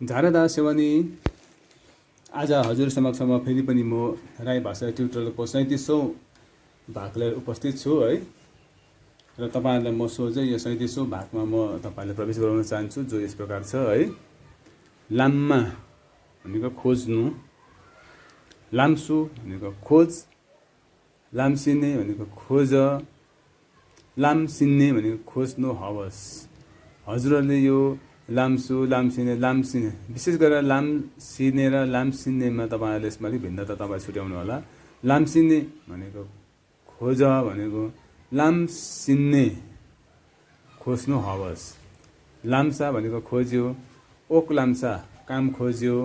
झारदा सेवानी आज हजुर समक्षमा फेरि पनि म राई भाषा ट्युटोरियलको 37औं भाग लिएर उपस्थित छु है। र तपाईहरुलाई म सोझै यो 37औं भागमा म तपाईहरुलाई प्रवेश गराउन चाहन्छु, जो यस प्रकार छ है। लाम्मा भनेको खोज्नु, लाम्सु भनेको खोज, लाम्सिने भनेको खोज, लाम्सिन्ने भनेको खोज्नु हवस। हजुरहरूले यो लाम्सु, लाम्सिने, लाम्सिने विशेष गरेर लाम्सिने र लाम्सिन्नेमा तपाईहरुले यसमा अलिक भिन्नता तपाईहरु छुट्याउनु होला। लाम्सिने भनेको खोज भनेको, लाम्सिन्ने खोज्नु हवस। लाम्सा भनेको खोज्यो, ओक लाम्सा काम खोज्यो,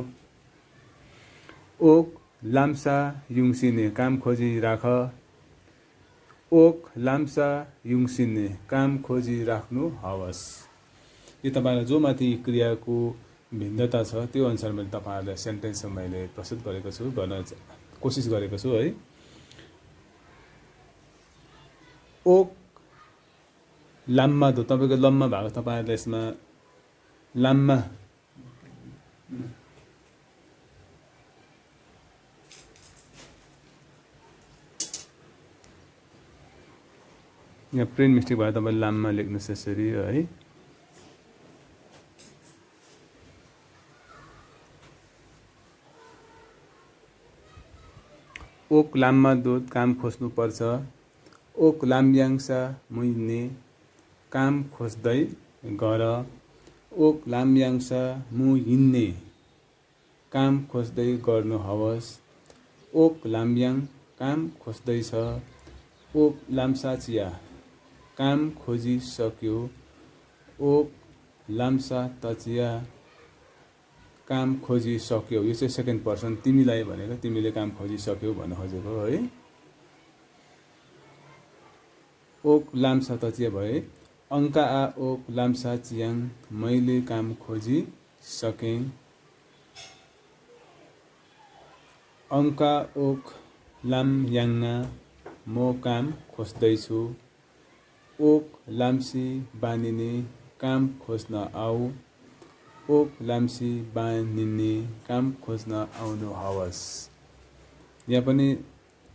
ओक लाम्सा युङसिने काम खोजी राख, ओक लाम्सा युङसिने काम खोजी राख्नु हवस। यो तपाईहरुलाई जो माथि क्रियाको भिन्नता छ त्यो अनुसार मैले तपाईहरुलाई सेन्टेन्स मैले प्रस्तुत गरेको छु, गर्न कोसिस गरेको छु है। ओक लाम्मा दो तपाईको लम्मा भएको तपाईहरुले यसमा लाम्मा यहाँ प्रिन्ट मिस्टेक भयो, तपाईले लाम्मा लेख्नुस् यसरी है। ओक लाम्मा दूध काम खोज्नु पर्छ, ओक लाम्याङ्सा मुइने काम खोज्दै गर, ओक लाम्याङ्सा मुइन्ने काम खोज्दै गर्नु हवस, ओक लाम्याङ काम खोज्दैछ, ओक लाम्सा चिया काम खोजिसक्यो, ओक लाम्सा तचिया काम खोजिसक्यो। यो चाहिँ सेकेन्ड पर्सन तिमीलाई भनेको, तिमीले काम खोजिसक्यो भन्न खोजेको है। ओक लाम्सा तचिया भए, अंका आ ओक लाम्सा चियाङ मैले काम खोजिसकेँ, अंका ओक लाम्याङ्ना म काम खोज्दैछु, ओक लाम्सी बानिने काम खोज्न आऊ, ओक लाम्सी बानिने काम खोज्न आउनु हवस। यहाँ पनि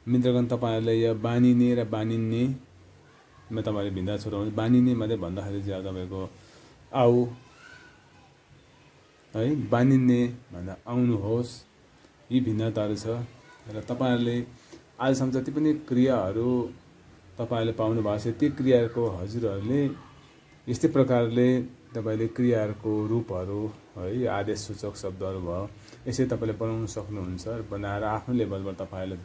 मित्रगण तपाईहरुले यो बानिने र बानिन्ने मा तपाईहरुले भिन्नता छुटाउनु। बानिने मात्रै भन्दाखेरि चाहिँ तपाईको आऊ है, बानिन्ने भन्दा आउनुहोस्, यी भिन्नताहरु छ। र तपाईहरुले आजसम्म जति पनि क्रियाहरु तपाईहरुले पाउनु भएको छ ती क्रियाको हजुरहरूले यस्तै प्रकारले तपाईले क्रियाहरुको रूपहरु है, आदेश सूचक शब्दहरु भयो, यसरी तपाईले बनाउन सक्नुहुन्छ र बनाएर आफ्नो लेभलमा तपाईले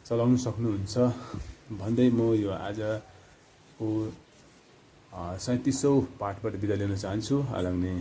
चलाउन सक्नुहुन्छ भन्दै म यो आजको 37औं पाठबाट बिदा लिन चाहन्छु। आदरणीय